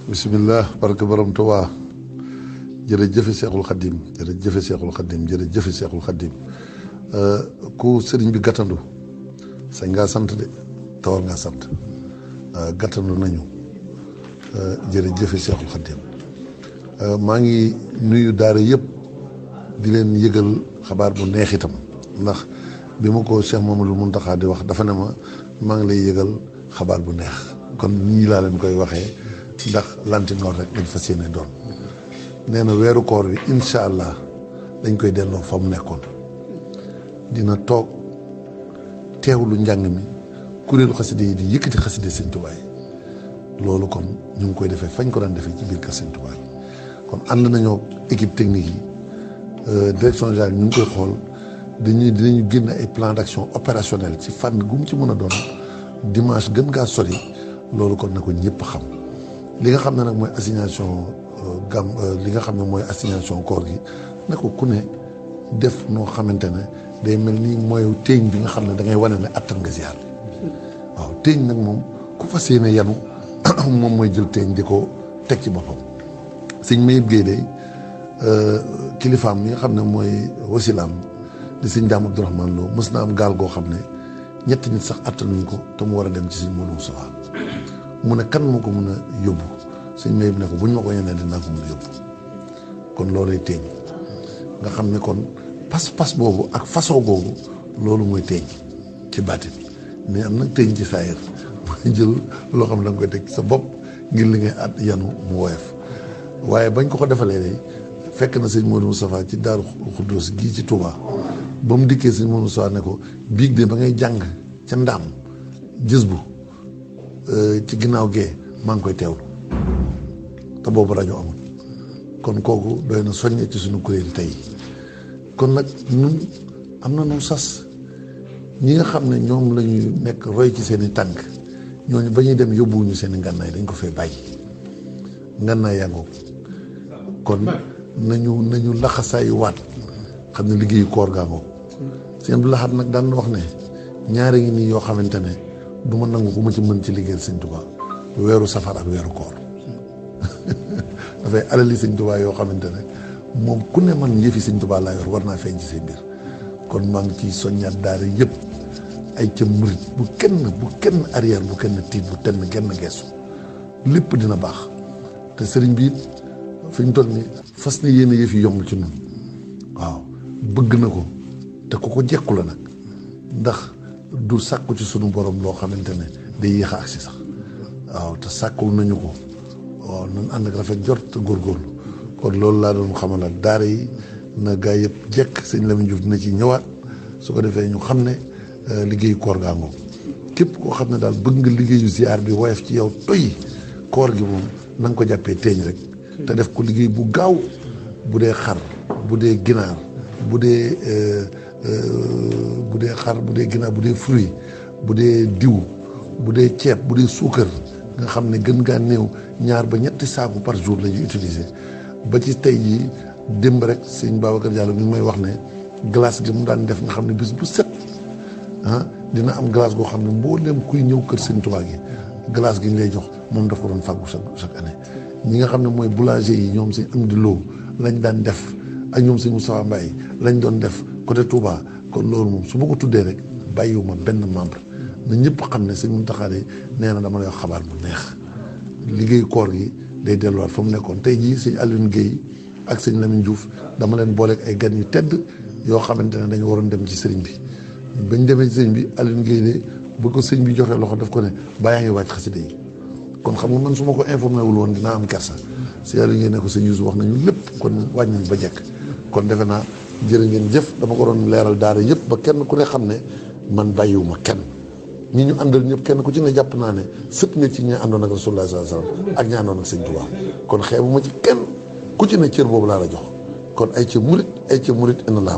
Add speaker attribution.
Speaker 1: bisimilah barke borom Tuubaa jërëjëfe Seexul Xaddim jërëjëfe Seexul Xaddim jërëjëfe Seexul Xaddim ku sëriñ bi gàttandu sañ ngaa sant de tawar ngaa sant gàttandu nañu jërëjëfe Seexul Xaddim maa ngi nuyu daara yëpp di leen yëgal xabaar bu neex itam ndax bi ma ko Cheikh Mamadou Mountakha di wax dafa ne ma maa ngi lay yëgal xabaar bu neex kon nii laa leen koy waxee ndax lantinoor rek dañ fas yéene doon nee na weeru koor wi incha allah dañ koy delloo fa mu nekkoon dina toog teewlu njàng mi kuréelu xaside yi di yëkkati xaside Sëñ Tuubaa yi loolu kon ñu ngi koy defee fañ ko daan defee ci biir kër Sëñ Tuubaa yi kon ànd nañoo équipe technique yi direction générale ñu ngi koy xool dinañu génn ay plan d'action opérationnel ci fànn gu mu ci mën a doon dimanche gën ngaa sori loolu kon na ko ñëpp xam li nga xam ne nag mooy assignation li nga xam ne mooy assignation koor gi ne ko ku ne def noo xamante ne day mel ni mooy téeñ bi nga xam ne da ngay wane ne attan nga ziar waaw téeñ nag moom ku fas yéene yanu moom mooy jël téeñ di ko teg ci boppam sëñ Mayib Guèye day kilifaam mi nga xam ne mooy wasilaam di sëñ Daam Abdourahmane Lo mës na am gaal goo xam ne ñetti nit sax attanuñ ko te mu war a dem ci sëñ Modou Moustapha mu ne kan moo ko mun a yóbbu sëñ Mayib ne ko buñ ma ko yenee dinaa ko mun a yóbbu kon loolay teeñ nga xam ne kon pas-pas boobu ak façon boobu loolu mooy teeñ ci baatin mais am nag teeñ ci saayir mooy jël loo xam ne da nga koy teg sa bopp ngir li ngay at yanu mu woyof waaye bañ ko defalee de fekk na sëñ Modou Moustapha ci Daaru Xuddoos gii ci Touba ba mu dikkee sëñ Modou Moustapha ne ko biig de ba ngay jàng ca ndaam gis bu ci ginnaaw gee maa ngi koy teewlu te boobu rajo amul kon kooku doy na soññe ci suñu kuréel tey kon nag ñun am na nu sas ñi nga xam ne ñoom la ñuy nekk roy ci seen i tànk ñooñu ba ñuy dem yóbbuwuñu seen i ngànnaay dañ ko fee bàyyi ngànnaay yàngoo kon nañu laxasaayu waat xam ne liggéeyu koor gaangoo sëñ Abdou Lahad nag daan wax ne ñaari ngi nii yoo xamante ne du ma nangu ku ma ci mën ci liggéeyal Sëñ Tuubaa weeru safar ak weeru koor dafay alali Sëñ Tuubaa yoo xamante ne moom ku ne man yëfi Sëñ Tuubaa laa yor war naa feeñ ci seen biir kon maa ngi ciy soññaat daara yëpp ay ca murit bu kenn arrière bu kenn tiit bu tenn genn geesu lépp dina baax te sëriñ bi it fi ñu toll ni fas na yéene yëf yi yomb ci ñun waaw bëgg na ko te ku ko jekku la nag ndax du sàkku ci sunu borom loo xamante ne day yéex a agsi sax waaw te sàkkul nañu ko waaw nan ànd ak rafet jot te góorgóorlu kon loolu laa doon xamal ak daara yi na gaa yëpp jekk sëñ Lamine Diouf dina ci ñëwaat su ko defee ñu xam ne liggéeyu koor gaa ngoog képp koo xam ne daal bëgg nga liggéeyu ziar bi woyof ci yow toy koor gi moom na nga ko jàppee teeñ rek te def ko liggéey bu gaaw bu dee xar bu dee ginaar bu dee xar bu dee ginaar bu dee fruit bu dee diw bu dee ceeb bu dee suukar nga xam ne gën ngaa néew 2 ba 3 saaku par jour la ñuy utiliser ba ci tey jii démb rek sëñ Babacar Diallo mi may wax ne glace gi mu daan def nga xam ne bis bu set dina am glace goo xam ne mbooleem kuy ñëw kër Sëñ Tuubaa gi glace gi ñu lay jox moom daf ko doon fàggu chaque année ñi nga xam ne mooy boulanger yi ñoom sëñ Amdi Lo lañ daan def ak ñoom sëñ Moustapha Mbaye lañ doon def côté Touba kon loolu moom su ma ko tuddee rek bàyyiwuma benn membre na ñëpp xam ne sëñ Mountakha nee na dama lay wax xabaar bu neex liggéey koor gi day delluwaat fa mu nekkoon tey jii sëñ Alioune Guèye ak sëñ Lamine Diouf dama leen booleeg ay gan yu tedd yoo xamante ne dañu waroon dem ci sëriñ bi bañ demee ci sëriñ bi Alioune Guèye de bu ko sëñ bi joxee loxo daf ko ne bàyyaa ngi wàcc xasida yi kon xam nga man su ma ko informé wul woon dinaa am kersa si Alioune Guèye ne ko sëñ Youssou wax nañu lépp kon wàññi ba jekk kon defe naa jërë ngeen jëf dama ko doon leeral daara yëpp ba kenn ku ne xam ne man bàyyiwuma kenn ñi ñu àndal ñëpp kenn ku ci ne jàpp naa ne sët nga ci ñi àndoon ak Rasulullah sallallahu alayhi wasallam ak ñi àndoon ak Sëñ Tuubaa kon xeebuma ci kenn ku ci ne cër boobu laa la jox kon ay ca murit inna laa